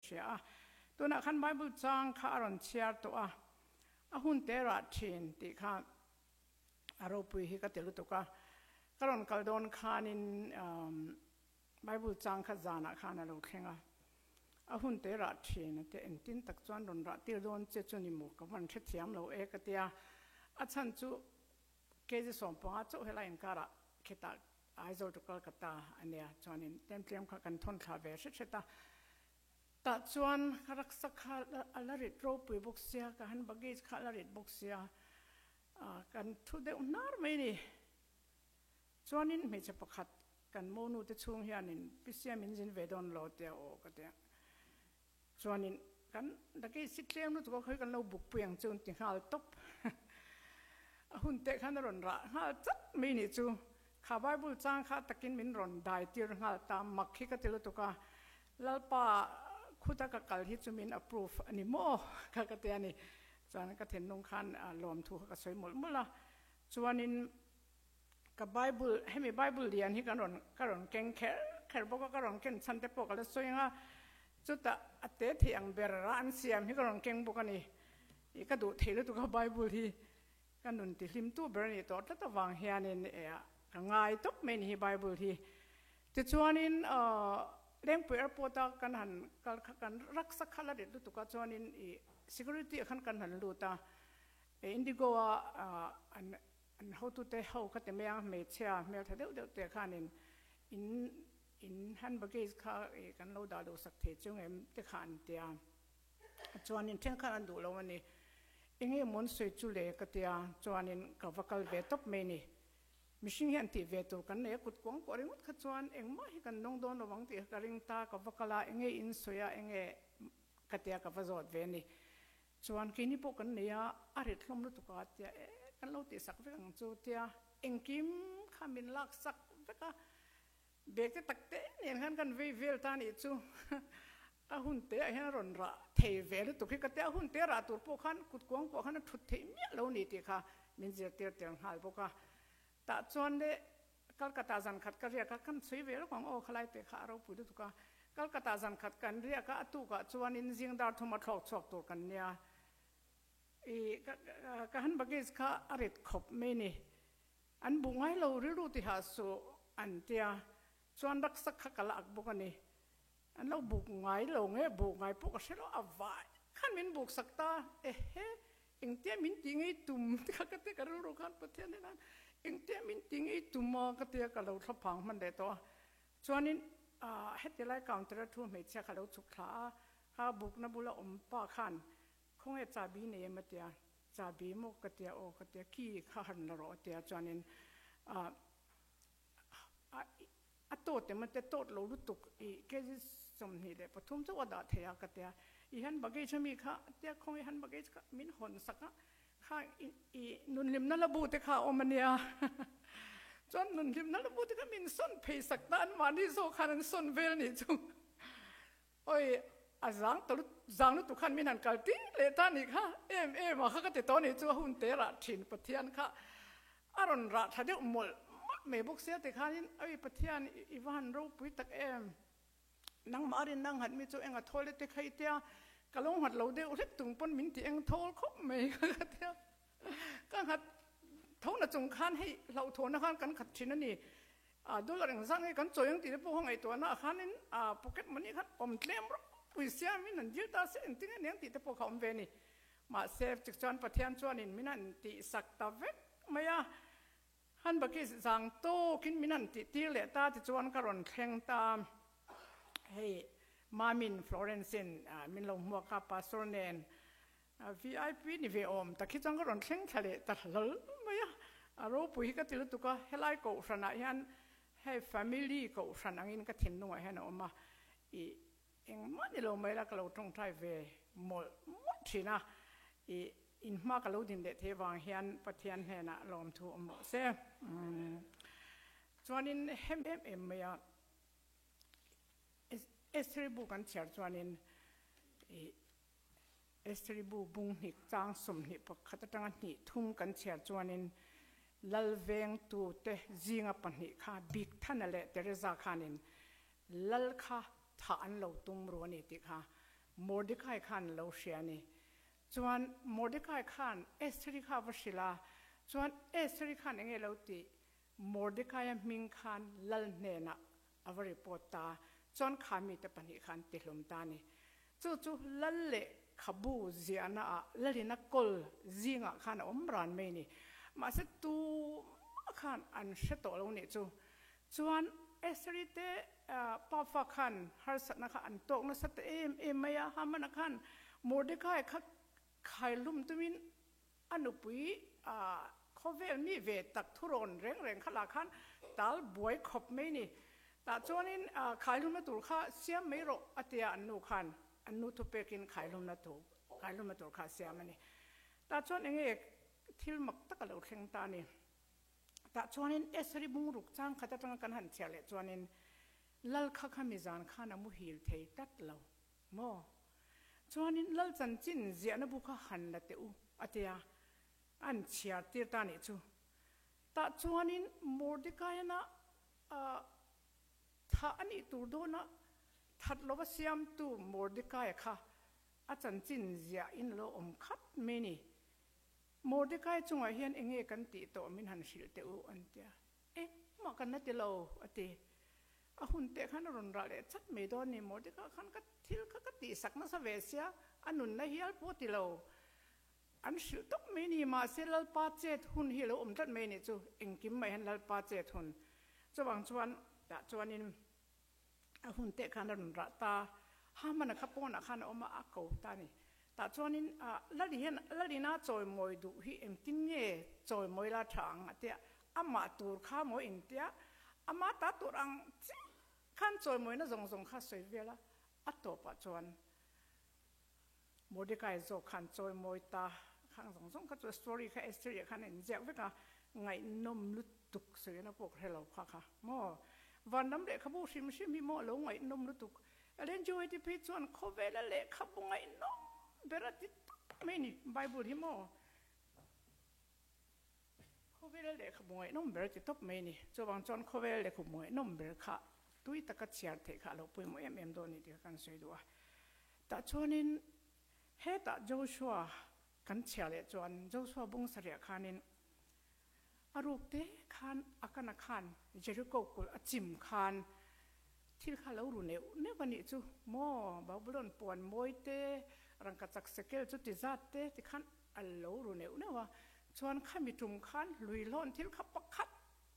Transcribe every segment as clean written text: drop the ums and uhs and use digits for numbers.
hria a. Tunah khan Bible chang kha a rawn chhiar tawh a, a hun te rah thin tih kha a ropui hi ka ti lutuk a. Ka rawn kal dawn khanin Bible chang kha zanah khan a lo thleng a, a hun te rah thin a tia, engtin tak chuan rawn rah tir dawn che chu ni maw ka van hrethiam lo e ka tia, a chhan chu kg 15 chauh helai inkarah khitah Aizawl to Kolkata a nia chuanin tlem kha kan thawn thla ve hret hret a, tah chuan ka raksa kha a la rit ropui bawk sia, ka han baggage kha a la rit bawk sia, kan thu deuh hnar mai ni. Chuanin hmeichhe pakhat kan monu te chhung hianin Pi Siam in zin ve dawn lo tia aw ka tia. Chuanin kan luggage hi tlem lutuk a khawi kan lo buk pui ang chu an ti nghal tawp. A hun teh khan a rawn rah nghal chat mai nih chu. Kha Bible chang kha takin min rawn dai tir nghal ta mak hi ka ti lutuk a. Lalpa khuta ka kal hi chu min approve a ni maw kha ka tia ni. Chuan ka thinlung khan lawmthu kha ka sawi mawlh mawlh a. Chuanin Ka Bible, hemi Bible lian hi kan rawn ka rawn keng kher kher bawk a, ka rawn ken chhan te pawh ka la sawi ang a, chutah a te thei ang ber a an siam hi ka rawn keng bawk a ni. Ih ka duh thei lutuk a Bible hi ka nun ti hlim tu ber a nih tawh tlat avang hianin eh ka ngai tawp mai a ni hi Bible hi. Tichuanin aw Lengpui Airport a kan han kal kha kan raksa kha la rit lutuk a chuanin ih security ah khan kan han lut a, Indigo a an An hotute ho kha ti mai a, hmeichhia hmeltha deuh deuh te khanin in in hand baggage kha ih kan lo dah duh sak thei chu ngem te kha an ti a. Chuanin thenkhat an duh lo a ni. Enge maw an sawi chu le ka ti a, chuanin ka va kal ve tawp mai ni. Mihring hian tih ve tur kan nei a, kut kuang kuah ringawt kha chuan engmah hi kan dawng dawn lo ang tih kha ka ring ta, ka va kal a, enge in sawi a, enge ka ti a, ka va zawt ve a ni. Chuan keini pawh kan nei a, a rit hlawm lutuk a tia e kan lo tihsak vek ang chu tia engkim kha min laksak vek a, bag te tak te nen khan kan vei vel ta nih chu a hun te ah hian a rawn rah thei ve lutuk hi ka tia, a hun te rah tur pawh khan kut kuang pawh khan a thut theih miah lo ni tih kha min zirtir tel nghal bawk a. Tah chuan le Calcutta zan khat ka riak a, kan chhui ve lawk ang aw khalai teh kha a ropui lutuk a. Calcutta zan khat kan riak a, a tukah chuanin zing dar thuma thlawk chhuak tur kan nia. I ka han baggage kha a rit khawp mai ni. An buh ngai lo rilru tihah suh an tia, chuan rucksack kha ka la ak bawk a ni. An lo buk ngai lo nge buk ngai pawh ka hre lo, a vai khan min buk sak ta, ehe engtia min ti ngei tum te kha ka tia ka rilru khan Pathian hian engtia min ti ngei tum a ka tia ka lo thla phang hman leh tawh a, chuanin heti lai counter a thu hmeichhia kha lo chhuk thla a, kha bukna bula awm pa khan khawnge chabi nei em a tia, chabi maw ka tia aw ka tia key kha han la rawh a tia chuanin A tawt em a te tawt lo lutuk i kg 23 chauh a dah thei a ka tia i hand baggage ami kha tia khawnge hand baggage kha min hawn sak a kha i nunhlimna la bu te kha a awm a nia chuan nunhlimna la bu te kha min sawn phei sak ta an mahni zawk khan an sawn vel nih chu oi a zang ta zang lutuk khan min han kal tir leh ta nih kha em em a kha ka ti tawh nih chu a hun te rah thin Pathian kha A rawn rah tha deuh mawlh mawlh mai bawk sia tikhanin, Awi Pathian, i va han ropui tak em? Nangmah a rinna nghat mi chu eng a thawl e te kha i tia, ka lo nghat lo deuh hlek tung pawn min ti eng thawl khawp mai ka tia. Ka nghat tho na chung khan hei hlauhthawhna khan kan khat thin a ni. A dollar engzah nge kan chawi ang tih te pawh kha ngaihtuahna ah khanin a pocket money khan awm tlem ropui sia min han dil ta se engtin nge aniang tih te pawh kha awm ve a ni. Mahse, tichuan Pathian chuanin min han tihsak ta vek mai a, Hanbaki zang tawkin min han tihtir leh ta tichuan ka rawn thleng ta. Hei, Mamin Florence-in min lo hmuak a, Pastor nen VIP ni ve awm tak hi chuan ka rawn thleng thla leh ta hlawl mai a, a ropui hi ka ti lutuk a, helai kohhranah hian hei family kohhran angin ka thinlungah hian a awm a, ih Engmah ni lo mai la ka lo tawngtai ve mawlh mawlh thin a, i inhma ka lo din leh thei avang hian Pathian hnenah lawmthu awm rawh se. Chuanin hem em em mai a, Estheri bu kan chhiar chuanin i Estheri bu bung hnih chang 21 atanga hnih thum kan chhiar chuanin Lalvengtute zinga pahnih kha Bigthana leh Teresa khanin Lal kha thah an lo tum ru a ni tih kha. Mordecai khan a lo hria a ni. Chuan Mordecai khan Estheri kha a va hrilh a, chuan Estheri khan enge lo tih? Mordecai-a hming khan lal hnenah a va report ta a, chuan kha mite pahnih khan tihlum ta a ni. Chu chu lal lehkhabu ziahna ah lalina kawl zingah khan a awm ran mai a ni. Mahse tumah khan an hre tawh lo nih chu. Chuan Estheri te pafa khan harsatna kha an tawk nasa ta em em mai a, Hamana khan Mordecai kha khailum tumin a nupui khawvel mi ve tak thurawn reng reng kha lah khan tal buai khawp mai ni. Tah chuanin khailumna tur kha siam mai rawh a tia an nu khan an nu thupekin khailumna tur khailumna tur kha a siam a ni. Tah chuan enge thil mak tak a lo thleng ta a ni. Tah chuanin Esri bungruk chang khat atanga kan han chhiar leh chuanin Lal kha kha mizan khan a muhil thei tlat lo maw? Chuanin Lal chanchin ziahna bu kha han la teh u a tia an chhiar tir ta nih chu. Tah chuanin Mordecai-ana thah a nih tur dawna that lova siamtu Mordecai-a kha a chanchin ziah in lo awm khat mai ni. Mordecai chungah hian enge kan tih tawh min han hrilh teh u an tia. Engmah kan la ti lo a ti. A hun teh khan a rawn rah leh chat mai dawn ni. Mordecai khan ka thil kha ka tihsak nasa ve sia, a nunna hial pawh ti lo. An hrilh tawp mai ni. Mahse Lalpa chet hun hi a lo awm tlat mai nih chu. Engkim mai hian Lalpa chet hun. Chuvang chuan tah chuanin A hun te khan a rawn rah ta, Hamana kha pawnah khan a awm a, a ko ta a ni. Tah chuanin Lali hian Lalina chawimawi duh hi engtin nge chawimawi la tha ang a tia, amah tur kha maw in tia, ama ta tur ang chiah khan chawimawina zawng zawng kha sawi vel a, a tawpah chuan Mordecai zawk khan chawimawi ta khang zawng zawng kha chu story kha Esther-i ah khan a inziak vek a, ngaihnawm lutuk sawiana pawh ka hre lo kha kha maw. Vanram lehkhabu hrim hrim hi maw lo ngaihnawm lutuk. Ellen G. White phei chuan khawvela lehkhabu ngaihnawm ber a ti tak mai a ni, Bible hi maw khawvela lehkhabu ngaihnawm ber a ti tawp mai a ni. Chuvang chuan khawvela lehkhabu ngaihnawm ber kha tui taka chhiar theih kha a lo pawimawh em em dawn a ni tih kha kan sawi duh a. Tah chuanin hetah Joshua kan chhiah leh chuan Joshua bung sarih khanin a ruk te khan Akana khan Jericho kulh a chim khan thil kha lo ru neuh neuh a nih chu maw Babylon puan mawi te rangkachak sekel chu ti zat te ti khan a lo ru neuh neuh a chuan khami tum khan hluihlawn thil kha pakhat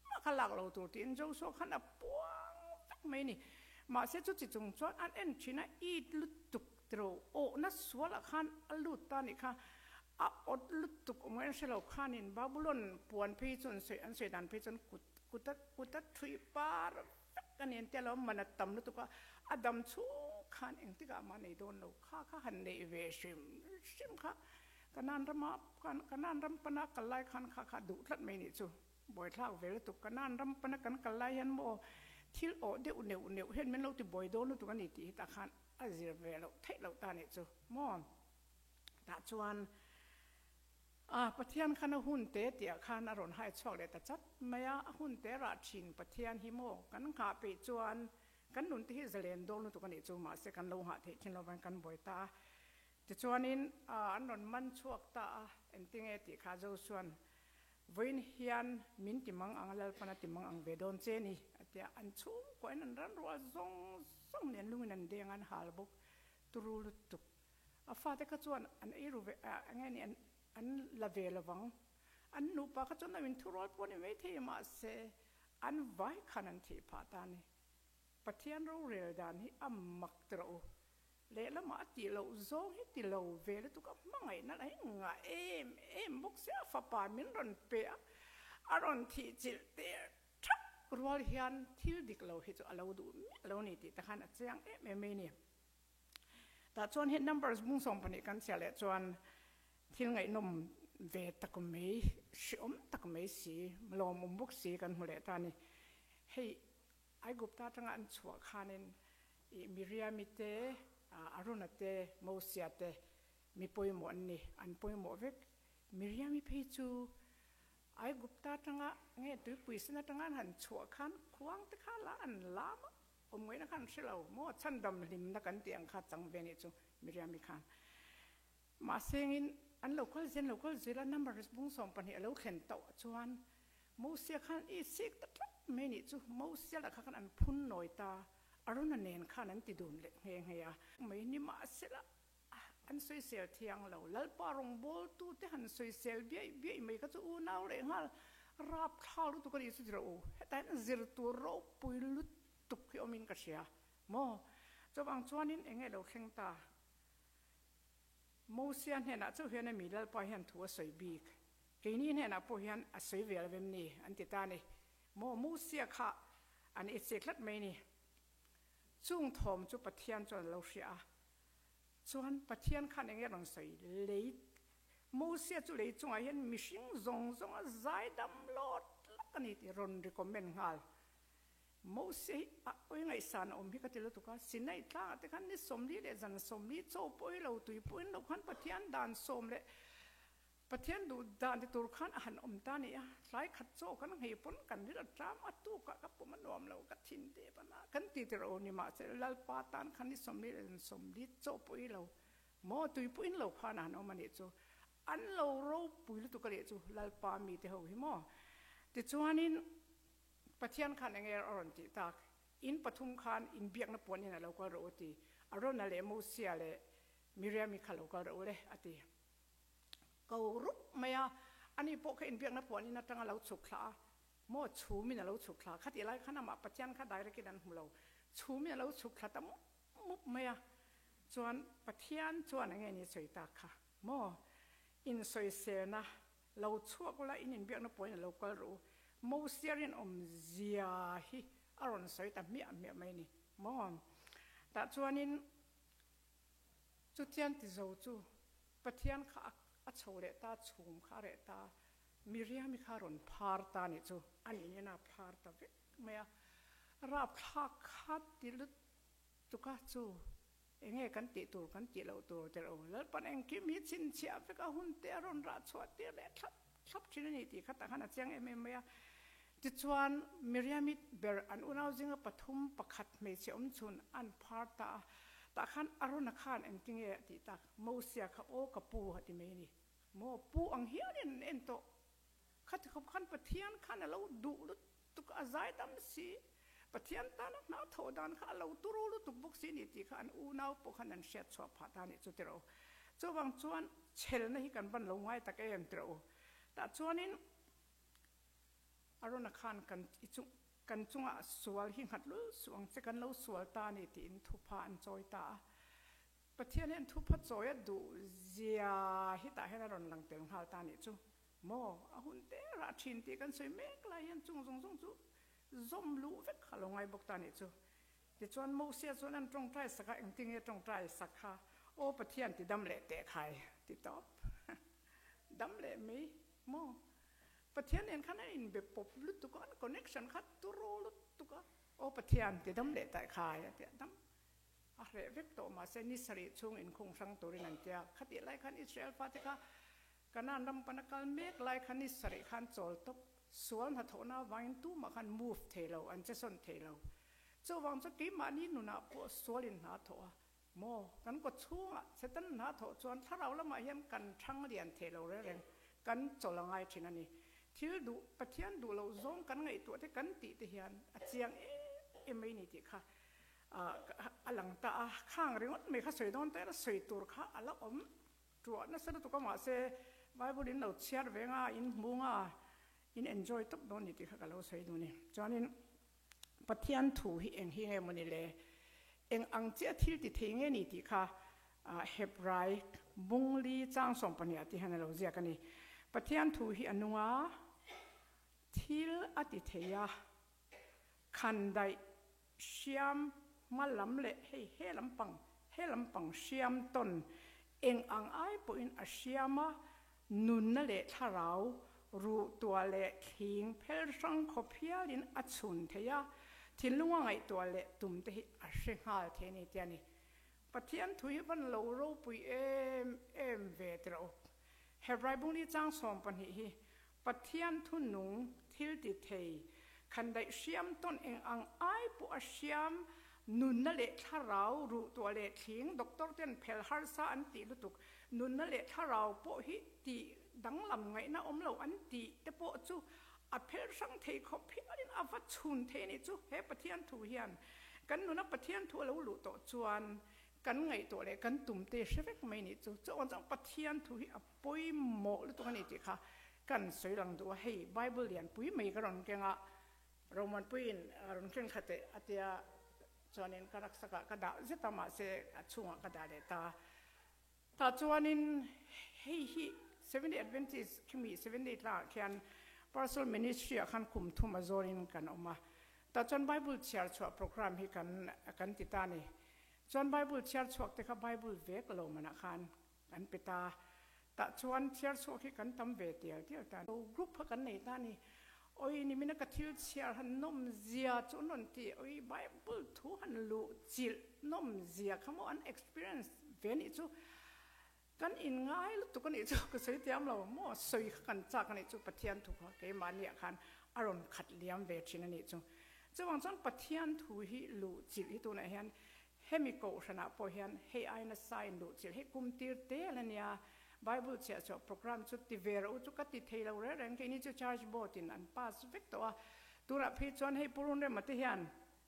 mah kha lak lo tur tiin Joshua khan a puang vek mai a ni. Mahse chuti chung chuan an en thin a, it lutuk tiro awhna sualah khan a lut ta nih kha, a awt lutuk awm ngaih an hre lo khanin Babulon puan phei chu an sawi an sawi dan phei chuan kut kut a kut a thuih par vek a ni an tia lo, man a tam lutuk a, a dam chhung khan engtikah mah nei dawn lo kha kha han neih ve hrim hrim kha Kanan rama Kanan ram pana kal lai khan kha kha duh tlat mai nih chu. Buaithlak ve lutuk ka nan ram pana kan kal lai hian maw thil awh deuh neuh neuh hian min lo ti buai dawn lutuk a ni tih hi tah khan a zir ve loh theih loh ta nih chu maw tah chuan a Pathian khan a hun te tih ah khan a rawn hai chhuak leh ta chat mai a, a hun te rah thin Pathian hi maw kan nghah peih chuan kan nun te hi zalen dawn lutuk a nih chu mahse kan lo nghah theih thin lovang kan buai ta a tichuanin an rawn man chhuak ta a engtinge tih kha Joshua-an Vawiin hian min ti mang ang a, Lalpan a ti mang ang ve dawn che ni, a ti a. An chhungkuain an ran rual zawng zawng nen lungin an deng a, an hal bawk turu lutuk. A fate kha chuan an ei ru ve, eng nge ni, an la ve lo vang. An nupa kha chuan lo inthurual pawh a ni maithei a, mahse an vai khan an thih phah ta a ni. Pathian rorel dan hi a mak tawh u. Lehlamah a tih loh zawng hi ti lo ve lutuk a, hmangaihna la hi ngah em em bawk sia, fapa min rawn pe a, a rawn thih chilh tir thak rual hian thil dik lo hi chu a lo duh miah lo ni tih te khan a chiang em em mai a ni. Tah chuan he numbers bung 12 kan chhiah leh chuan thil ngaihnawm ve tak mai, hreawm tak mai si, lawmawm bawk si kan hmu leh ta a ni. Hei Aigupta atanga an chhuah khanin Ih Miriami te, Aruna te, Mosia te mi pawimawh an ni, an pawimawh vek. Miriami phei chu Aigupta atanga nge tuipui sen atanga an han chhuah khan khuang te kha la an lam a, awm ngaihna kha an hre lo maw, chhandam hlimna kan tih ang kha chang ve nih chu. Miriam-i khan. Mahsengin an lo kal zel, an lo kal zel a, number bung 12 a lo thlen tawh chuan Mosia khan i sik ta tlat mai nih chu. Mosia lah kha khan an phun nawi ta, Arona nen khan an ti dun leh nghe nghe a. Mai ni mahsela an sawisel thiang lo, Lalpa rawngbawltu te han sawisel biaih biaih mai kha chu unau leh nghal rapthlak lutuk a nih chu tirh u. Hetah hian zir tur ropui lutuk hi awmin ka hria maw? Chuvang chuanin eng nge lo thleng ta? Mosia hnenah chauh hian ami Lalpa hian thu a sawi bik. Keini hnenah pawh hian a sawi ve lo em ni? An ti ta a ni. Maw Mosia kha an itsik tlat mai ni. Chung thawm chu Pathian chuan a lo hria a. Chuan Pathian khan enge rawn sawi lei? Mosia chu lei chungah hian mihring zawng zawnga zaidam lawt lak a ni tih rawn recommend nghal. Mosia hi a awi ngaihsan a awm hi ka ti lutuk a, Sinai tlangah te khan ni 40 leh zan 40 chaw pawh i lo tui pawhin lo khan Pathian dan sawm leh Pathian duh dan ti tur khan a han awm ta nia, tlai khat chaw kan nghei pawn kan rilh a tlam a tuk ah ka pum a nuam lo ka thin dep a na kan ti tir aw ni mahse Lalpa tan khan ni 40 leh zan 40 chaw pawh i lo maw tui pawh in lo khan a han awm a nih chu an lo ropui lutuk a nih chu Lalpa mi te ho hi maw tichuanin Pathian khan enge a rawn tih tak in pathum khan inbiakna puan in a lo kal rawh u ti Arona leh Mosia leh Miriami kha lo kal rawh u le a ti. Ko rup mai a, ani pawh kha inbiakna puanin atanga lo chhuk thla a, maw chhumin a lo chhuk thla, khatih lai khan amah Pathian kha direct in an hmu lo, chhumin a lo chhuk thla ta mup mup mai a, chuan Pathian chuan enge ni sawi tak kha, maw insawiselna lo chhuak ula in inbiakna puanin a lo kal rawh u, Mosia rinawmzia hi a rawn sawi ta hmiah hmiah mai a ni, maw tah chuanin. Chutiang ti zo chu Pathian kha a chho leh ta, chhum kha a reh ta, Miriami kha a rawn phar ta nih chu a nih nen a phar ta vek mai a, rapthlak kha ti lutuk a chu enge kan tih tur kan tih loh tur tirh u, Lalpan engkim hi chhinchhiah vek a hun te a rawn rah chhuah tir leh thlap thlap thin a ni tih kha tah khan a chiang em em mai a. Tichuan Miriami ber an unau zinga pathum pakhat hmeichhe awm chhun an phar ta a, tah khan Arona khan engtinge a tih tak? Mosia kha aw ka pu a ti mai a ni. Maw pu ang hialin an en tawh. Khati khawp khan Pathian khan a lo duh lutuk a, a zaidam si. Pathian tana hna thawh dan kha a lo turu lutuk bawk si ni tih kha an unau pawh khan an hriat chhuah phah ta a nih chu ti rawh u. Chuvang chuan chhelna hi kan van lo ngai tak em ti rawh u. Tah chuanin Arona khan kan i chung kan chungah sual hi nghat lul suh ang che kan lo sual ta a ni tiin thupha an chawi ta a. Pathian hian thupha chawi a duh zia hi tah hian a rawn lang tel nghal ta a nih chu. Maw a hun te rah thin tih kan sawi mek lai hian chung zawng zawng chu zawm luh vek kha lo ngai bawk ta a nih chu. Tichuan Mosia chuan an tawngtai sak a, engtinge tawngtai sak kha aw Pathian ti dam leh teh khai ti tawp dam leh mai maw. Pathian nen khan an inbe pawp lutuk a, an connection kha turu lutuk a, aw Pathian ti dam leh teh khai a ti a, dam a hreh vek tawh mahse ni sarih chhung inkhung hrang turin an ti a, khatih lai khan Israel fate kha Kanaan ram pana kal mek lai khan ni sarih khan chawl tawp, sual hnathawhna avangin tumah khan move thei lo, an che sawn thei lo. Chuvang chu keimahni nunah pawh sualin hna thawh a, maw kan kaw chhungah Satan hna thawh chuan thlarau lamah hian kan thang lian thei lo reng reng, kan chawl a ngai thin a ni. Thil duh, Pathian duh loh zawng kan ngaihtuah te kan tih te hian a chiang em em mai ni tih kha a lang ta a, khang ringawt mai kha sawi dawn ta ila sawi tur kha a la awm. Tuah nasa lutuk a mahse Bible in lo chhiar ve nga in hmu nga in enjoy tawp dawn ni tih kha ka lo sawi duh ni. Chuanin Pathian thu hi eng hi nge mawni le eng ang chiah thil ti thei nge ni tih kha Hebrai bungli chang 12 ah te hian a lo ziak a ni. Pathian thu hi a nung a, thil a ti thei a, khandaih Hriam hma lam leh hei he lampang he lampang hriam tawn eng ang ai pawhin a hriam a, nunna leh thlarau ruh tuah leh thling phel hrang khawp hialin a chhun thei a, thinlunga ngaihtuah leh tum te hi a hre nghal thei a ni tia ni. Pathian thu hi van lo ropui em em ve ti rawh u. Hebrai bungli chang 12 hi Pathian thu nung thil ti thei, khandaih hriam tawn eng ang ai pawh a hriam Nunna leh thlarau ruh tuah leh thling doctor ten phel harsa an tih lutuk. Nunna leh thlarau pawh hi tih danglam ngaihna awm lo an tih te pawh chu a phel hrang thei khawp hialin a va chhun thei a nih chu. He Pathian thu hian kan nuna Pathian thu a lo luh tawh chuan kan ngaihtuah leh kan tum te hre vek mai nih chu. Chuan chuan Pathian thu hi a pawimawh lutuk a ni tih kha kan sawi lang duh a. Hei Bible lianpui mai ka rawn keng a, Romanpuiin rawn keng kha teh a tia chuanin ka rucksack ah ka dah zet a mahse a chhungah ka dah leh ta. Tah chuanin hei hi Seventh Day Adventist khimi Seventh Day tlangah khian Parsol Ministry ah khan kum thum a zawrin kan awm a. Tah chuan Bible chhiar chhuah program hi kan kan ti ta a ni. Chuan Bible chhiar chhuak te kha Bible vek lo manah khan kan pe ta. Tah chuan chhiar chhuak hi kan tam ve tial tial ta. Group kha kan nei ta a ni. Oi nimina ka thil chhiar han nawm zia chu an rawn ti. Oi Bible thu han luh chilh nawm zia kha maw an experience ve nih chu kan in ngai lutuk a nih chu ka sawi thiam lo maw sawi kha kan chak a nih chu Pathian thu kha keimahniah khan a rawn khat liam ve thin a nih chu. Chuvang chuan Pathian thu hi luh chilh hi tunah hian Hemi kohhranah pawh hian hei ai nasa in luh chilh hi kum tir tel a nia. Bible chhiah chhuah program chu ti ve rawh u chu ka ti thei lo reng reng. Keini chu church board in an pass vek tawh a. Tunah phei chuan hei Pu Runrema te hian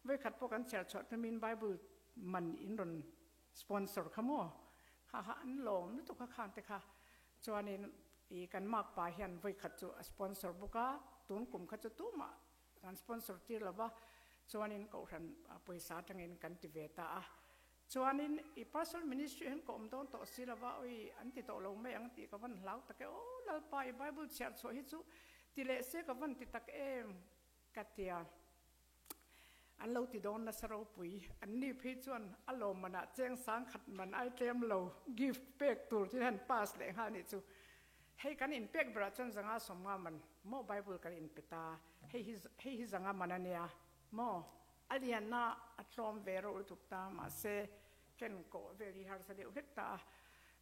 vawikhat pawh kan chhiar chhuah tumin Bible man in rawn sponsor kha maw? Kha kha an lawm lutuk kha khang te kha. Chuanin i kan makpa hian vawikhat chu a sponsor bawk a, tun kum kha chu tumah Kan sponsor tir lo va, chuanin kohhran pawisa atangin kan ti ve ta a. Chuanin i personal ministry hian ka awm dawn tawh si lo va, ui an ti tawh lo mai ang tih ka van hlau tak e, aw Lalpa i Bible chhiar chhuah hi chu ti leh se ka van ti tak em ka tia. An lo ti dawn nasa ropui, an ni phei chuan a lawm manah cheng sang khat man ai tlem lo gift pek tur thil han pass leh nghal nih chu. Hei kan inpek berah chuan zanga sawmnga man maw Bible kan inpe ta, hei hi hei hi zanga man a nia maw? A lianna a tlawm ve reuh lutuk ta mahse ken kawh vel hi harsa deuh hlek ta a.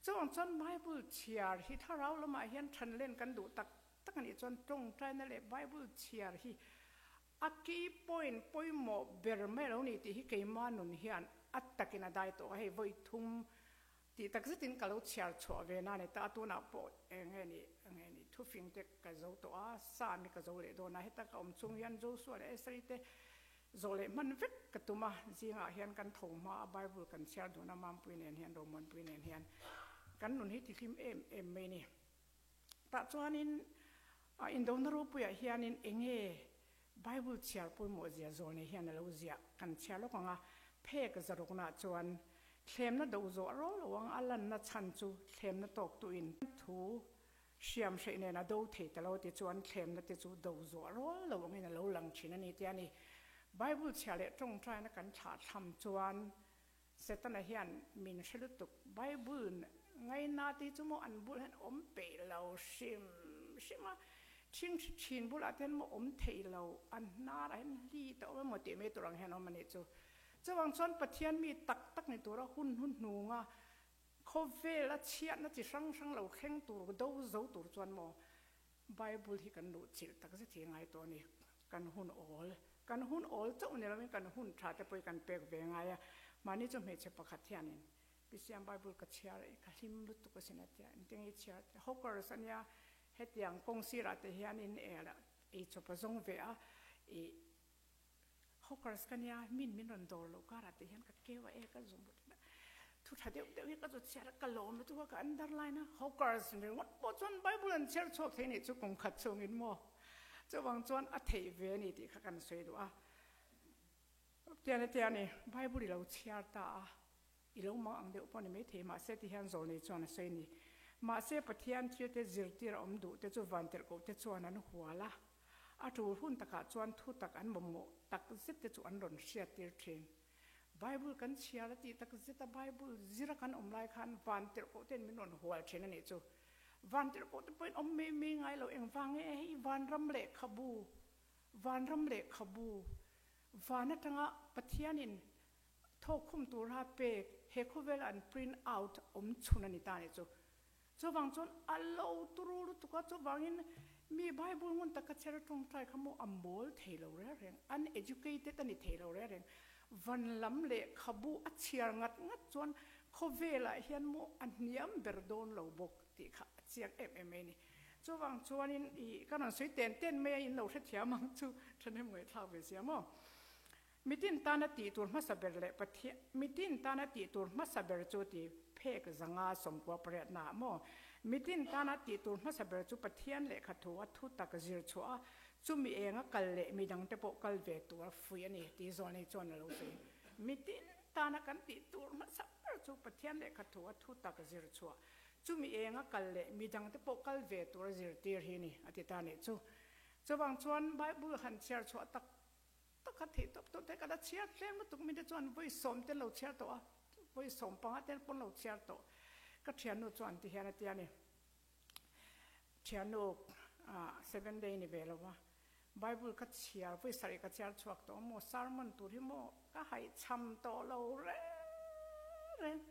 Chuvang chuan Bible chhiar hi thlarau lamah hian thanlen kan duh tak tak a nih chuan tawngtaina leh Bible chhiar hi a key point pawimawh ber mai lo ni tih hi keimah nun hian a takin a dai tawh a, hei vawi thum Tih tak zetin ka lo chhiar chhuah ve na ni ta, tunah pawh eng nge ni, eng nge ni thufing te ka zo tawh a, sa mi ka zo leh dawn a, heta ka awm chung hian Joshua leh Esri te zawh leh hman vek ka tum a, zingah hian kan tho hma a, Bible kan chhiar dun a, Mampui nen hian, Romuanpui nen hian kan nun hi tihlim em em mai ni. Tah chuanin Indona ropuiah hianin eng nge Bible chhiar pawimawh zia zawl nei hian a lo ziah kan chhiar lawk ang a, phek zaruknaah chuan thlemna do zawh ro lo ang a lanna chhan chu thlemna tawktuin thu hriam hreih nen a do thei ta lo ti chuan thlemna te chu do zawh rual lo angin a lo lang thin a ni tia ni. Bible chhiar leh tawngtaina kan thlah thlam chuan Setana hian min hre lutuk. Bible ngaina te chu maw an bul hian awm peih lo hrim hrim a, thing hri thin bulah te hian maw awm thei lo, an hnar ah hian hli ta awm emaw tih mai tur ang hian awm a nih chu. Chuvang chuan Pathian mi tak tak ni tura hun hnu hnunga khawvel a chhiatna chi hrang hrang lo thleng tur do zo tur chuan maw Bible hi kan luh chilh tak zet hi ngai tawh a ni. Kan hun awl, kan hun awl chauh ni lovin kan hun tha te pawh hi kan pek ve ngai a. Mahni chu hmeichhe pakhat hianin Pisiam Bible ka chhiar i ka hlim lutuk asin a tia, engtin nge i chhiar te? Hawkers a nia, hetiang kawng sirah te hianin ei chawp a zawng ve a, i Hawkers ka nia, min min rawn dawr loh karah te hian ka keu a e ka zum rut a, thu tha deuh deuh hi ka zu chhiar a, ka lawm lutuk a, ka underline a, Hawkers ringawt pawh chuan Bible an chhiar chhuak thei nih chu kum khat chungin maw? Chuvang chuan a theih ve a ni tih kha kan sawi duh a, tian a tia ni, Bible i lo chhiar ta a, i lo mang ang deuh pawh ni maithei, mahse ti hian zawlnei chuan a sawi a ni. Mahse Pathian thil te zirtir a awm duh te chu vantirhkoh te chuan an hual a, A tul hun takah chuan thu tak an mamawh tak zet te chu an rawn hriattir thin. Bible kan chhiar a tih tak zet a, Bible zira kan awm lai khan van tirhkoh ten min rawn hual thin a nih chu. Van tirhkoh te pawhin awm mai mai ngai lo, engvang nge hei vanram lehkhabu, vanram lehkhabu, van atanga Pathianin thawkkhum tura pek he khawvela an print out awm chhun a ni ta a nih chu. Chuvang chuan a lo turu lutuk a, chuvangin mi Bible ngun taka chher a tawngtai kha maw a mawl thei lo reng reng, uneducated a ni thei lo reng reng. Van lam lehkhabu a chhiar ngat ngat chuan khawvelah hian maw a hniam ber dawn lo bawk tih kha a chiang em em mai a ni. Chuvang chuanin ih ka rawn sawi ten ten mai a in lo hrethiam ang chu thahnem ngaihthlak ve sia maw. Mitin tana tih tur hmasa ber leh Pathian mitin tana tih tur hmasa ber chu ti phek zanga sawmkua pariatna ah maw. Mitin tana tih tur hmasa ber chu Pathian lehkha thu a thu tak zir chhuah a Chumi enga kal leh midangte pawh kal ve tur a fui a ni tih Zawlnei chuan a lo sawi. Mitin tana kan tih tur hmasa ber chu Pathian lehkha thu a thu tak zir chhuah. Chumi enga kal leh midangte pawh kal ve tur a zirtir hi a ni, a ti ta nih chu. Chuvang chuan Bible han chhiar chhuah tak tak a theih tawp tawh te ka la chhiar tlem lutuk mite chuan vawi sawm te lo chhiar tawh a, vawi sawm panga te pawn lo chhiar tawh. Ka thiannu chuan ti hian a ti a ni. Thiannu seven day ni ve lo va, Bible ka chhiar, vawi sarih ka chhiar chhuak tawh maw, sermon tur hi maw ka haihchham tawh lo reng reng.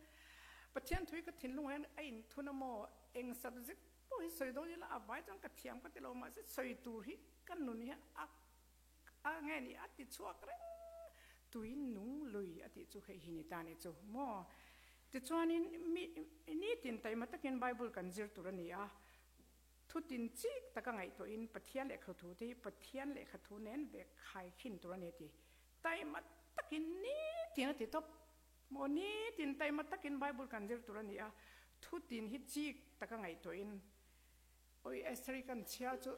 Pathian thui ka thinlung hian a inthun a maw, eng subject pawh hi sawi dawn ila a vai chuan ka thiam ka ti lo, mahse sawi tur hi ka nun hian a a nge ni a ti chhuak reng, tui nung lui a tih chu hei hi ni ta ni chu maw. Tichuanin mi nitin taima takin Bible kan zir tur a ni a, thutin chik taka ngaihtuahin Pathian lehkha thu te hi Pathian lehkha thu nen ve khaikhin tur a ni a ti. Taima takin nitin a ti tawp. Maw nitin taima takin Bible kan zir tur a ni a, thutin hi chik taka ngaihtuahin awi Esther-i kan chhiar chu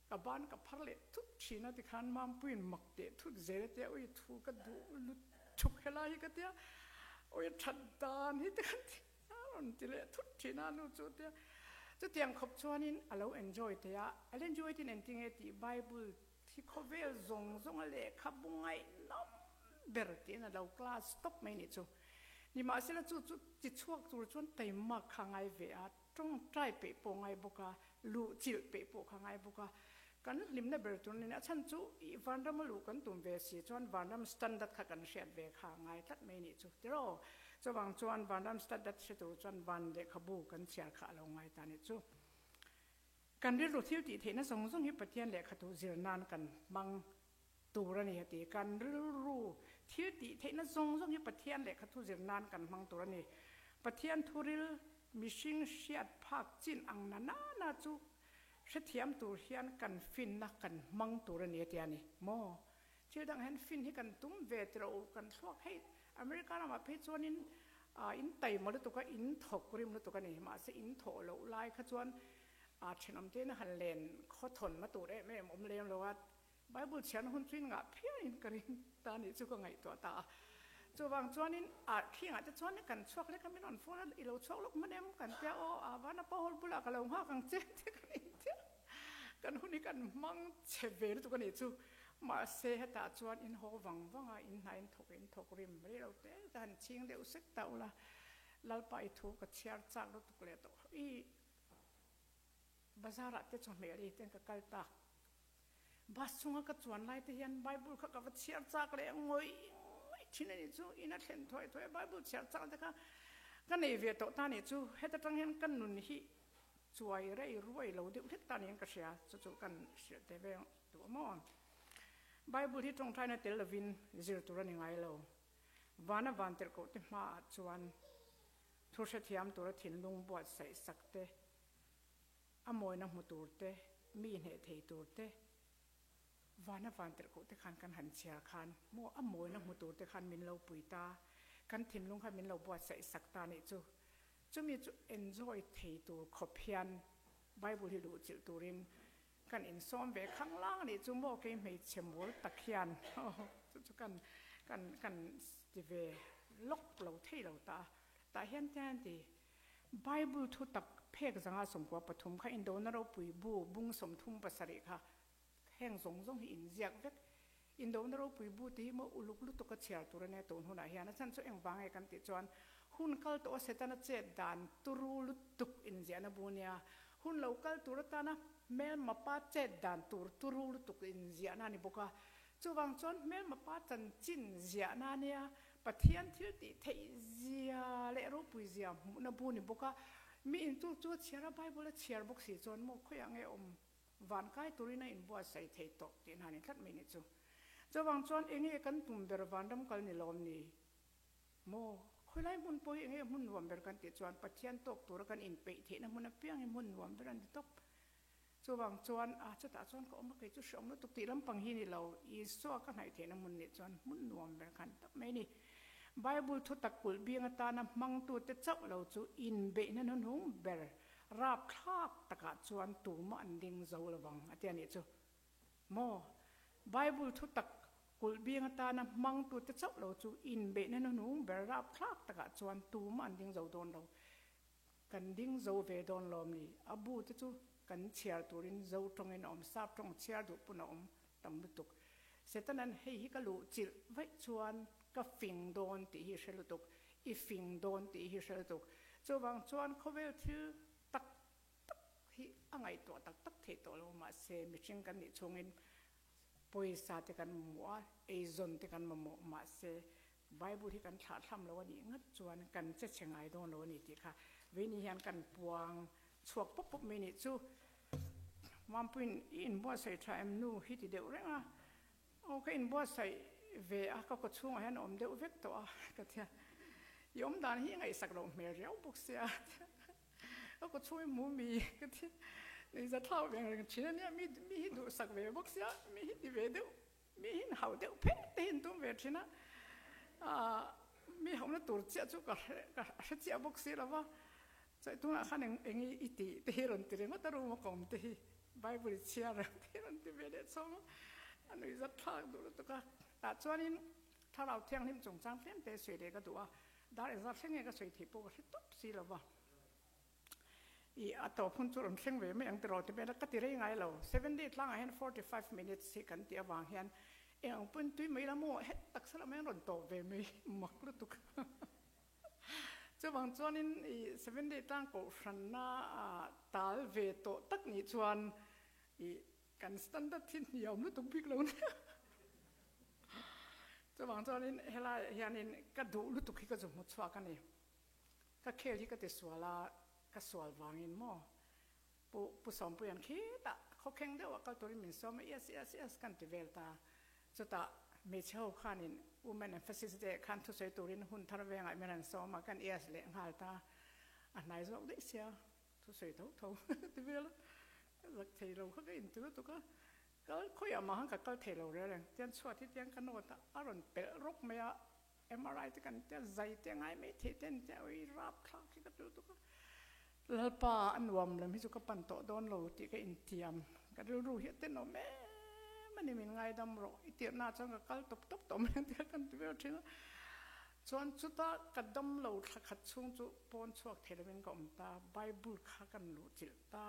ka ban ka phar leh thut thin a tikhan Mampuiin mak teh thut zel a tia ui thu ka duh lutuk helai hi ka tia ui a that dan hi te khan a rawn ti leh thut thin a nu chu tia chutiang khawp chuanin a lo enjoy thei a a enjoy tin engtinge tih Bible thi khawvel zawng zawng a lehkha bu ngaihnawm ber tiin a lo class tawp mai nih chu nimahsela chu chu ti chhuak tur chuan taimak kha a ngai ve a Tawngtai peih pawh ngai bawk a, luh chilh peih pawh kha ngai bawk a. Kan hlimna ber tur ni a chhan chu ih vanram a luh kan tum ve si chuan vanram standard kha kan hriat ve kha ngai tlat mai nih chu tiraw. Chuvang chuan vanram standard hre tur chuan van lehkhabu kan chhiar kha a lo ngai ta nih chu. Kan rilru thil tih theihna zawng zawng hi Pathian lehkhathu zir nan kan hmang tur a ni a ti. Kan rilru thil tih theihna zawng zawng hi Pathian lehkhathu zir nan kan hmang tur a ni. Pathian thuril mihring hriat phak chin ang na na na chu hrethiam tur hian kan finna kan hmang tur a ni a ti a ni maw? Thil dang hian fin hi kan tum ve tiro kan thluak hei America ramah phei chuanin in taima lutuk a, in thawk rim lutuk a ni. Mahse in thawh loh lai kha chuan thenawm te in a han len khawthawnna tur em em awm lem lo a. Bible chhiarna hun chu in ngah phianin ka ring ta nih chu ka ngaihtuah ta a. Chuvang chuanin ah khingah te chuan kan chhuak lek a min rawn phone a, i lo chhuak lawk hman em? Kan tia aw a vana pa hall bulah ka lo nghak ang che tih kan intia kan hun hi kan hmang che ve lutuk a nih chu. Mahse hetah chuan in haw vang vang a, in hna in thawk in thawk rim rei lo te te han chhing deuh sek ta ula, Lalpa i thu ka chhiar chak lutuk leh tawh i bazar ah te chawhmeh lei ten ka kal tak. Bus chunga ka chuan lai te hian Bible kha ka va chhiar chak leh ngawih ngawih thin a nih chu, in a thlen thuai thuai a Bible chhiar chak te kha ka nei ve tawh ta nih chu, heta tang hian ka nun hi chuai rei ruai lo deuh hlek ta niin ka hria, chu chu kan hrilh te ve duh maw? Bible hi tawngtaina tel lovin zir tur a ni ngai lo, vana van tirhkoh te hmaah chuan thu hrethiam tura thinlung buatsaih sak te, A mawina hmu tur te, mi hneh thei tur te, vana van tirhkoh te khan kan han chhiar khan maw a mawina hmu tur te khan min lo pui ta, kan thinlung khan min lo buatsaih sak ta nih chu. Chumi chu enjoy thei tur khawp hian Bible hi luhchilh turin kan insawm ve khang lang nih chu maw kei hmeichhe mawl tak hian chu chu kan kan kan ti ve lawk lo thei lo ta a, tah hian tian ti Bible thu tak phek zanga 13 kha Indona ropui bu bung 37 kha heng zawng zawng hi inziak vek. Indona ropui bu te hi maw uluk lutuk a chhiar tur a nia tun hunah hian a chhan chu engvang nge kan tih chuan hun kal tawh a Setana chet dan turu lutuk inziahna bu nia hun lo kal tur atana hmelmapa chet dan tur turu lutuk inziahna a ni bawk a. Chuvang chuan hmelmapa chanchin ziahna a nia Pathian thil tih theih zia leh ropui zia hmuhna bu ni bawk a, mi in chu chu a chhiar a, Bible a chhiar bawk si chuan maw khawiah nge awm van kai turin a inbuatsaih thei tawh tih hna ni tlat mai ni chu. Chuvang chuan enge kan tum ber vanram kal ni lawm ni maw? Khawilai hmun pawh hi enge hmun nuam ber kan tih chuan Pathian tawk tura kan inpeih theihna hmun apiang hi hmun nuam ber a ni tawp. Chuvang chuan a chutah chuan ka awm a, kei chu hreawm lutuk tih lampang hi ni lo, Isua ka hnaih theihna hmun nih chuan hmun nuam ber khan tawp mai a ni. Bible thutak kulh bing atana hmangtute chauh lo chu inbeihna hnuhnung ber rapthlak takah chuan tumah an ding zo lovang a ti a nih chu. Maw? Bible thutak kulh bing atana hmangtute chauh lo chu inbeihna hnuhnung ber rapthlak takah chuan tumah an ding zo dawn lo. Kan ding zo ve dawn lawm ni? A bu te chu kan chhiar turin zo tawngin a awm, sap tawng chhiar duh pawn a awm tam lutuk. Setanan hei hi ka luh chilh vaih chuan ka fing dawn tih hi hre lutuk, i fing dawn tih hi hre lutuk. Chuvang chuan khawvel thil tak tak hi a ngaihtuah tak tak theih tawh lo, mahse mihring kan nih chhungin pawisa te kan mamawh a, eizawn te kan mamawh, mahse Bible hi kan thlah thlam lo a nih ngat chuan kan che chhe ngai dawn lo a ni tih kha Vini hian kan puang chhuak pawp pawp mai nih chu. Mampuiin i inbuatsaih tha em nu hi ti deuh reng a, aw ka inbuatsaih ve a, ka kawchhungah hian a awm deuh vek tawh a ka tia, i awm dan hi i ngaihsak loh hmel riau bawk sia ka kawchhung i hmu mi ka tia, nuihza thlak ve ang reng thin a nia, mi hi duhsak ve bawk sia, mi hi ti ve deuh Mi hin hauh deuh phet te hi an tum ve thin a, aah mi hauhna tur chiah chu ka hre ka hre chiah bawk si lo va, chuai tunah khan eng eng i tih te hi rawn ti ringawt a room a ka awm te hi Bible i chhiar ang te hi rawn ti ve leh chhawng a, a nuih zat thlak duh lutuk a, tah chuanin thlarau thianghlim chungchang tlem te sawi leh ka duh a, dar engzat thleng nge ka sawi theih pawh ka hre tawp si lo va. I a tawp hun chu rawn thleng ve mai ang tiraw ti vel a, ka ti rei ngai lo. 7 day tlangah hian 45 minutes hi kan tih avang hian eng ang pawhin tui mai la maw het taksa lamah hian rawn tawp ve mai mak lutuk. Chuvang chuanin i 7 day tlang kohhranna tal ve tawh tak nih chuan i kan standard hi hniam lutuk bik lo nia. Chuvang chuanin helaiah hianin ka duh lutuk hi ka zu hmu chhuak a ni. Ka khel hi ka ti sual a, ka sual vangin maw? Pu Pu Sawmpuia'n khitah khawkheng deuh ah kal turin min sawm a, yes, yes, yes kan ti vel ta. Chutah hmeichhe ho khanin Women Emphasis Day khan thusawi turin hun thar vengah min rawn sawm a, kan yes leh nghal ta. A hnai zawk daih sia, thusawi tho tho ti vel a, ka zak thei lo kha ka inti lutuk a, kal khawiah mah khan ka kal thei lo reng reng. Tian chhuat hi tiang ka note a, a rawn pelh rawk mai a, MRI te kan tia zai te ngai mai thei te an tia ui rap thlak hi ka tul tuk a Lalpa a nuam lam hi chu ka pan tawh dawn lo tih ka intiam ka rilru hi a tenawm em a ni min ngaidam rawh i tirhna ah chuan ka kal tawp tawp tawh mai ang tia kan ti vel thin a chuan chuta ka dam lo thla khat chhung chu pawn chhuak thei lovin ka awm ta Bible kha kan luh chilh ta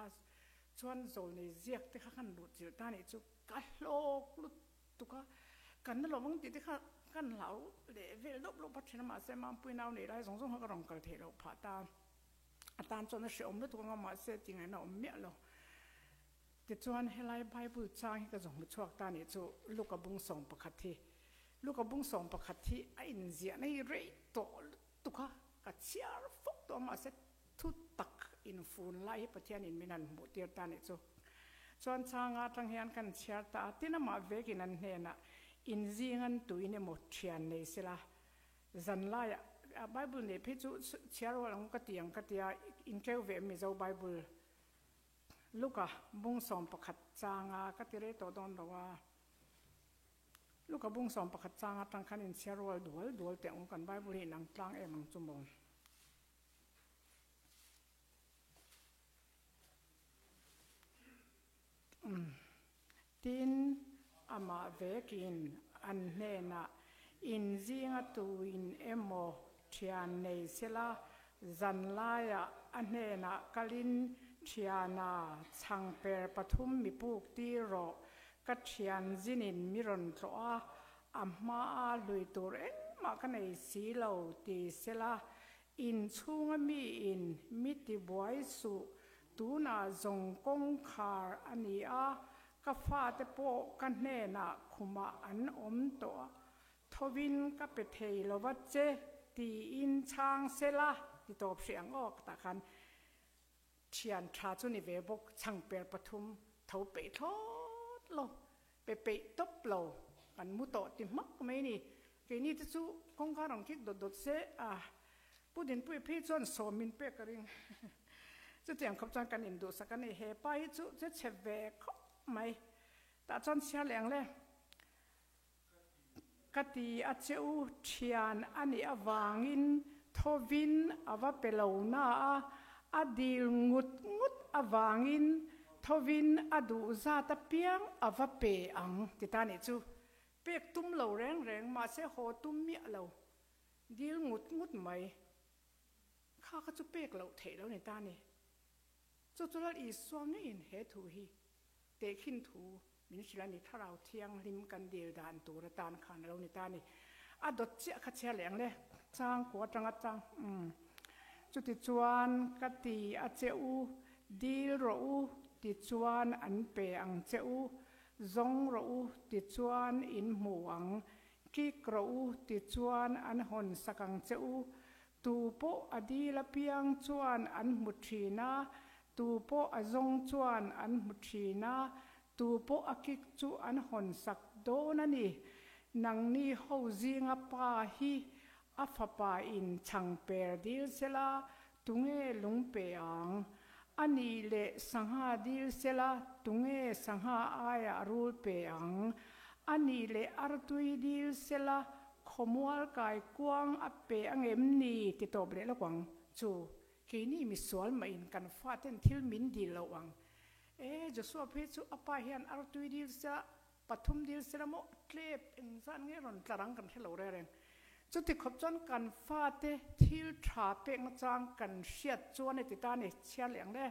chuan zawlnei ziak te kha kan luh chilh ta nih chu ka hlawk lutuk a kan na lovang tih te kha kan hlau leh vel deuh lawp a thin a mahse Mampui nau neih lai zawng zawng kha ka rawn kal theih loh phah ta a tan chuan a hrehawm lutuk ang a mahse ti ngaihna a awm miah lo tichuan helai Bible chang hi ka zawng chhuak ta nih chu Luka bung 11 hi Luka bung 11 hi a inziahna hi rei tawh lutuk a ka chhiar fawk tawh a mahse thu tak infun lai hi Pathianin min han hmuh tir ta nih chu. Chuan changa atang hian kan chhiar ta a, tin amah vekin an hnenah inzing an tuin emaw thian nei sela, zan laiah Bible nei phei chu chhiar rual ang ka ti ang ka tia, inkeu ve Mizo Bible Luka bung 11 changa ka ti rei tawh dawn lo a. Luka bung 11 changa atang khan inchhiar rual dual dual teh ang kan Bible hi inang tlang em ang chu maw. Tin, amah vekin an hnenah, In zinga tuin emaw thian nei sela, zan laiah a hnenah kalin thiana chhangper pathum mi puk tir rawh, ka thian zinin mi rawn tlawh a, a hmaa hlui tur engmah ka nei si lo ti sela, In chhunga miin mi tibuai suh, tunah zawng kawngkhar a ni a, ka fate pawh ka hnenah khumah an awm tawh a, thovin ka pe thei lova che tiin chhang sela ti tawp hrih ang aw ka tah khan thian tha chu ni ve bawk, chhangper pathum tho peih thlawt lo, pe peih tawp lo. Kan mu tawh ti hmak mai ni. Keini te chu kawngka rawn kik dawt dawt se a, Pu Dinpuii phei chuan sawm min pek ka ring. Chutiang khawp chuan kan induhsak a ni. He pa hi chu che chhe ve khawp mai. Tah chuan chhiar leh ang le. Ka ti a che u, thian a nih avangin thovin a va pe lo na a, a dil ngut ngut avangin thovin a duh zat apiang a va pe ang ti ta nih chu. Pek tum lo reng reng mahse haw tum miah lo, dil ngut ngut mai. Kha kha chu pek loh theih lo ni ta ni. Chu chu Lal Isua ngeiin he thu hi tehkhin thu Min hrilh a ni, Thlarau Thianghlim kan dil dan tur atan khan a lo ni ta a ni. A dawt chiah kha chhiar leh ang le, chang kua atanga chang umm. Chutichuan ka ti a che u, dil rawh u, tichuan an pe ang che u, zawng rawh u, tichuan in hmu ang, kik rawh u, tichuan an hawn sak ang che u, Tu pawh a dil apiang chuan an hmu thin a, tu pawh a zawng chuan an hmu thin a, tu pawh a kik chu an hawn sak dawn a ni. Nangni ho zinga pa hi a fapa in chhang per dil sela, tunge lung pe ang? A nih leh sangha dil sela, tunge sangha aiah rul pe ang? A nih leh artui dil sela, Khawmual kai kuang a pe ang em ni ti tawp leh lawk ang chu keini misual mah in kan faten thil min dil lo ang e Joshua phei chu a pa hian artui dil sela pathum dil sela maw tlep engzat nge rawn tlar ang kan hre lo reng reng chuti khawp chuan kan fate thil tha pek na chang kan hriat chuan e ti ta ni chhiar leh ang le.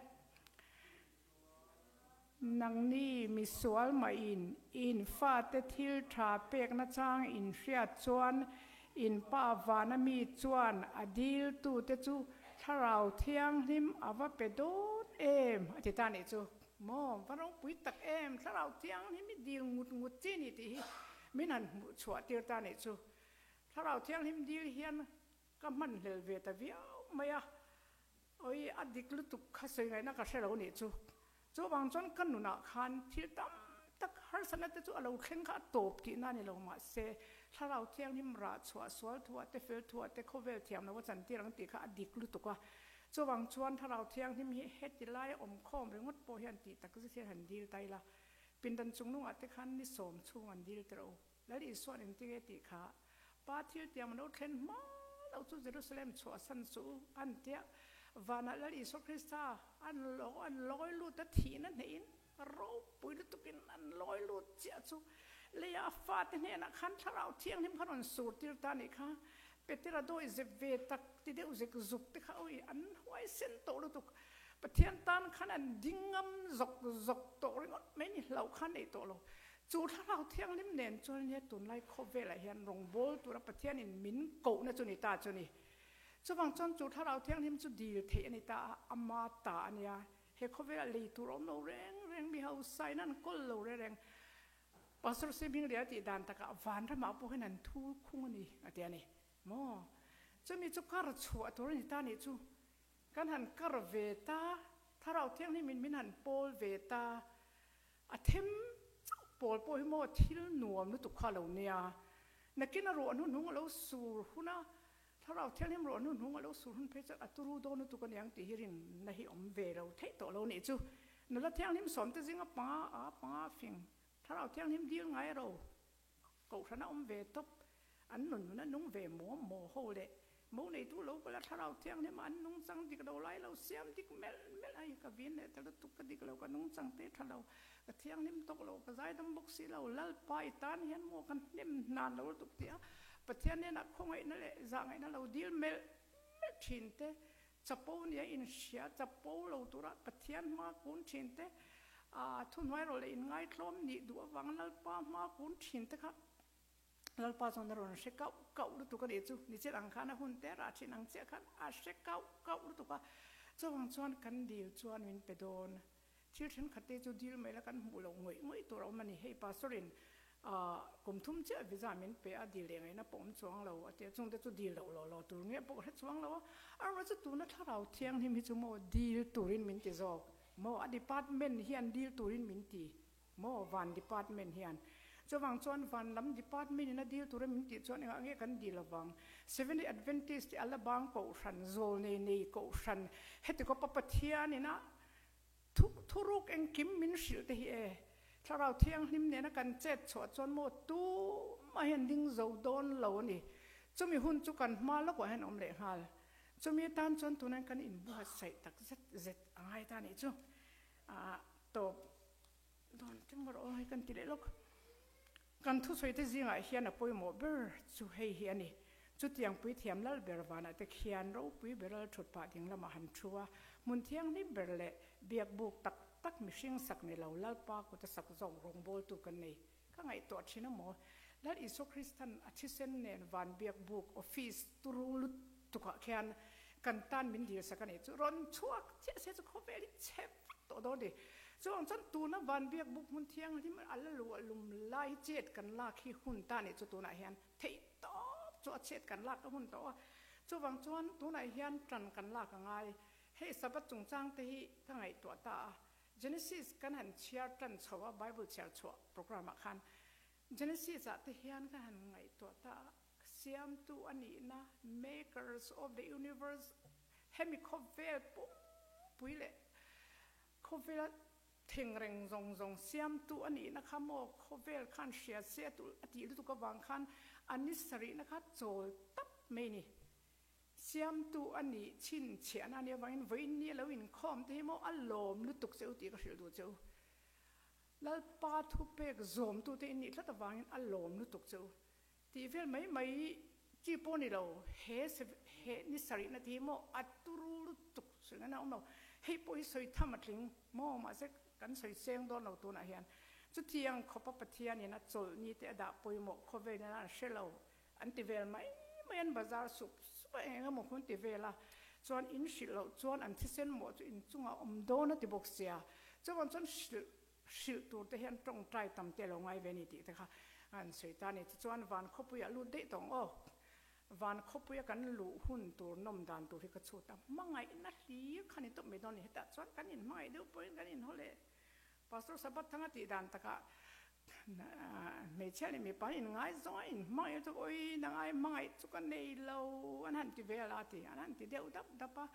Nangni misual mah in, in fate thil tha pek nachang in hriat chuan in pa vana mi chuan a dil tute chu Thlarau Thianghlim a va pe dawn em? a ti ta nih chu. Maw, va ropui tak em, Thlarau Thianghlim i dil ngut ngut chi ni tih hi min han hmuh chhuah tir ta nih chu. Thlarau Thianghlim dil hian ka hmanhlel ve ta viau mai a. Oi, a dik lutuk kha sawi ngaihna ka hre lo nih chu. Chuvang chuan ka nunah khan thil tam tak harsatna te chu a lo thleng kha a tawp tihna a ni lo mahse Thlarau Thianghlim rah chhuah sual thuah te fel thuah te khawvel thiam lo a chantir ang tih kha a dik lutuk a. Chuvang chuan Thlarau Thianghlim hi heti laia awm khawm ringawt pawh hian tih tak zet hian han dil ta ila. Pindan chungnungah te khan ni sawm chhung an dil tirh u. Lal Isua'n engtinge tih kha Pa thil tiang lo thlen hma lo chu Jerusalem chhuahsan suh u an tia. Vanah Lal Isua Krista an lo an lawi lut a thihna hnehin ropui lutukin an lawi lut chiah chu leiah a fate hnenah khan Thlarau Thianghlim kha rawn sur tir ta nih kha. Petera dawi zep ve tak ti deuh zek zuk te kha awi an huaisen tawh lutuk. Pathian tan khan an ding ngam zawk zawk tawh ringawt mai ni hlauh khan nei tawh lo. Chu Thlarau Thianghlim nen chuan nia tunlai khawvelah hian rawngbâwl tura Pathianin min kohna chu ni ta chu ni. Chuvang chuan chu Thlarau Thianghlim chu dil theih a ni ta a, ama ta a nia. He khawvelah lei tur a awm lo reng reng, mi hausain an kawl lo reng reng. Pastor Sihmingliah tih dan takah vanramah pawh hian an thul khung a ni a ti a ni maw? Chumi chu kar chhuah tur a ni ta nih chu. Kan han kar ve ta, Thlarau Thianghlimin min han pawl ve ta. A them chauh pawl pawh hi maw thil nuam lutuk kha a lo nia. Nakin a ruah hnuhnung a lo sur hun a, Thlarau Thianghlim ruah hnuhnung a lo sur hun phei chuan a turu dawn lutuk a niang tih hi rinna hi awm ve lo theih tawh lo nih chu. Nula Thianghlim sawmte zinga panga a panga fing Thlarau Thianghlim dil ngai ro Kohhran a awm ve tawp, an nun nun a nung ve maw maw ho leh mo neitu lo kal a Thlarau Thianghlim a an nungchang dik lo lai lo siam dik melh melh a, ka vin leh ta lutuk ka dik lo ka nungchang te tha lo, ka thianghlim tawk lo, ka zaidam bawk si lo, Lalpa i tan hian maw ka hnem hnan lo lutuk tih a Pathian hnenah khawngaihna leh zahngaihna lo dil melh melh thin te, Chapo nia inhria chapo lo tura Pathian hma kun thin te, aa thuhnuai rawh leh inngaithlawm nih duh avang Lalpa hma kun thin te kha Lalpa chuan a rawn hre kauh kauh lutuk a nih chu. Nichin ang khan a hun te rah thin ang chiah khan a hre kauh kauh lutuk a. Chuvang chuan kan dil chuan min pe dawn. Thil thenkhat te chu dil mai la kan hmuh loh ngawih ngawih tur a awm a ni. Hei Pastor in kum thum chiah visa min pe a, dil leh ngaihna pawh awm chuang lo a ti a, chungte chu dil loh lawh lawh tur nge pawh ka hre chuang lo a. Erawh chu tuna thlarau thianghlim hi chu maw dil turin min ti zawk maw? A department hian dil turin min ti maw? Van department hian. Chuvang chuan van lam department in a dil tura min tih chuan engah nge kan dil avang? Seventh-day Adventist te Alabang kohhran, zawlnei nei kohhran, heti khawpa Pathian ina thu thuruk engkim min hrilh te hi e. Thlarau Thianghlim nena kan chet chhuah chuan maw tumah hian ding zo dawn lo a ni. Chumi hun chu kan hma lawkah hian awm leh nghal. Chumi atan chuan tunah kan inbuatsaih tak zet zet a ngai ta nih chu. Ah tawp dawn teng rawh aw hei kan ti leh lawk. Kan thusawi te zingah hian a pawimawh ber chu hei hi a ni. Chutiang puithiam lal ber vanah te khian ropui ber lal thut pah ding lamah han thu a, hmun thianghlim ber leh biak buk tak tak mihring sak ni lo Lalpa kuta sak zawk rawngbawltu kan nei. Ka ngaihtuah thin a maw? Lal Isua Kristan a thisen nen van biak buk office turu lutukah khian kan tan min dil sak a nih chu rawn chhuak chiah se chu khawvel hi chhe vek tawh dawn a ni. Chuvang chuan tuna van biak buk hmun thianghlim a la luah lum lai hi chet kan lak hi hun ta nih chu tunah hian theih tawp chu a chet kan lak a hun tawh a. Chuvang chuan tunah hian tan kan lak a ngai. Hei Sabbath chungchang te hi ka ngaihtuah ta a. Genesis kan han chhiar tan chho a Bible chhiar chhuah program ah khan Genesis ah te hian ka han ngaihtuah ta a. Siamtu a nihna, Makers of the Universe, hemi khawvel pumpui leh khawvela thengreng zawng zawng siamtu a nihna kha maw khawvel khan hria se a tulh a tih lutuk avang khan a ni sarihna kha chawl tap mai ni. Siamtu a nih chhinchhiahna a nih avangin vawiin ni a lo inkhawm te hi maw a lawm lutuk che u tih ka hrilh duh che u. Lalpa thupek zawmtute in nih tlat avangin a lawm lutuk che u. Tih vel mai mai chi pawh ni lo, he he ni sarihna te hi maw a turu lutuk sawi ngaina awm lo, hei pawh hi sawi tham a tling maw mahse kan sawi seng dawn lo tunah hian chutiang khawpa Pathianin a chawlh ni te a dah pawimawh khawvelin an hre lo an ti vel mai mai an bazar sup sup a eng eng emaw hun ti vel a chuan in hrilh loh chuan an thisen mawh chu inchungah awm dawn a ti bawk sia chuvang chuan hrilh Hrilh tur te hian tawngtai tam te lo ngai ve ni tih te kha an sawi ta a ni. Tichuan van khawpuiah lut daih tawh ang aw. Van khawpuia kan luh hun tur nawm dan tur hi ka chhut a, hmangaihna hlir kha ni tawp mai dawn a ni. Hetah chuan kan inhmangaih deuh pawhin kan inhaw leh. Pastor Sabbath thanga tih dan takah hmeichhia leh mipa an inngaizawng a, inhmangaih chu awi nangai hmangaih chu ka nei lo an han ti vel a ti, an han ti deuh dap dap a.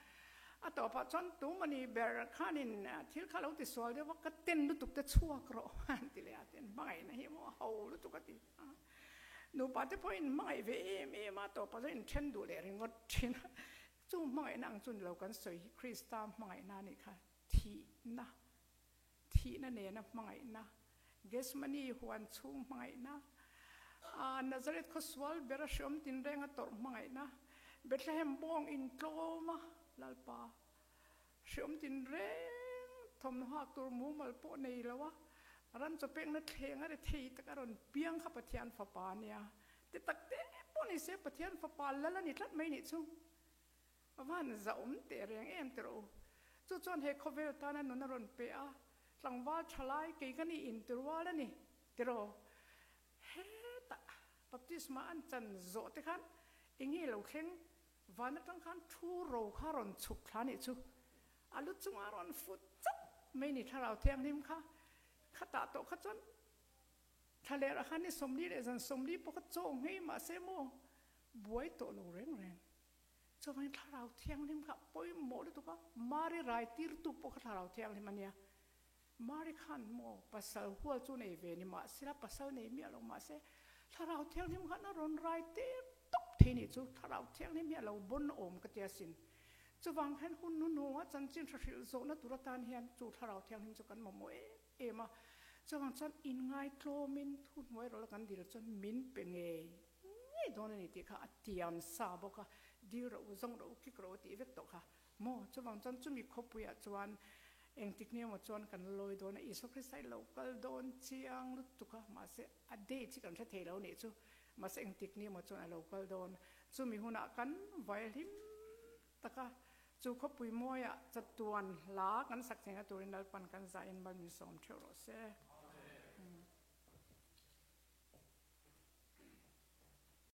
A tawpah chuan tumani ber khanin thil kha lo ti sual deuh va, ka ten lutuk te chhuak rawh an ti leh a, ten hmangaihna hi emaw a ho lutuk a ti a. Nupa te pawhin hmangaih ve em em a, tawpah chuan inthen duh leh ringawt thin a. Chu hmangaihna ang chu ni lo kan sawi hi Krista hmangaihna a nih kha, thihna, thihna nena hmangaihna, Gethsemane huan chhung hmangaihna, Nazareth khawsual bera hreawm tinrenga tawrh hmangaihna, Bethlehem bawng intlawma Lalpa hreawm tinreng thawmhnaw hak tur mumal pawh nei lo a, ran chaw pekna thleng a ri thei tak a rawn piang kha Pathian fapa a nia. Ti tak te pawh ni se Pathian fapa lal a ni tlat mai nih chu. A van zahawm teh reng em teh rawh u. Chu chuan he khawvel tana nun a rawn pe a, tlangval tha lai kei ka nih in ti rual a ni tiraw? Hetah baptisma an chan zawh te khan eng nge lo thleng? Van atang khan thu ro kha rawn chhuk thla nih chu a lu chungah rawn fut chauh mai ni thlarau thianghlim kha khatah tawh kha chuan thlaler ah khan ni 40 leh zan 40 pawh kha chaw nghei mahse maw buai tawh lo reng reng. Chuvangin Thlarau Thianghlim kha pawimawh lutuk a, Mari rai tirtu pawh kha Thlarau Thianghlim a nia. Mari khan maw pasal hual chu nei ve ni mahsela pasal nei miah lo mahse Thlarau Thianghlim khan a rawn rai tir tawp thei nih chu Thlarau Thianghlim hi a lo bawn awm ka ti asin. Chuvang hian hun hnuhnunga chanchin hra hrilh zawhna tur atan hian chu Thlarau Thianghlim chu kan mamawh em em a. Chuvang chuan inngaihtlawmin thuhnuai rawla kan dil chuan min pe ngei. Ngei dawn a ni tih kha a tiam sa bawk a, dil rawh u, zawng rawh u, kik rawh u tih vek tawh kha maw? Chuvang chuan chumi khawpuiah chuan engtik ni emaw chuan kan lawi dawn a, Isua Krista i lo kal dawn chiang lutuk a, mahse a date hi kan hre thei lo nih chu, mahse engtik ni emaw chuan a lo kal dawn, chumi hunah kan vai hlim tak a, chu khawpui mawiah chatuan hla kan sak theihna turin Lalpan kan zahin mal min sawm theuh rawh se.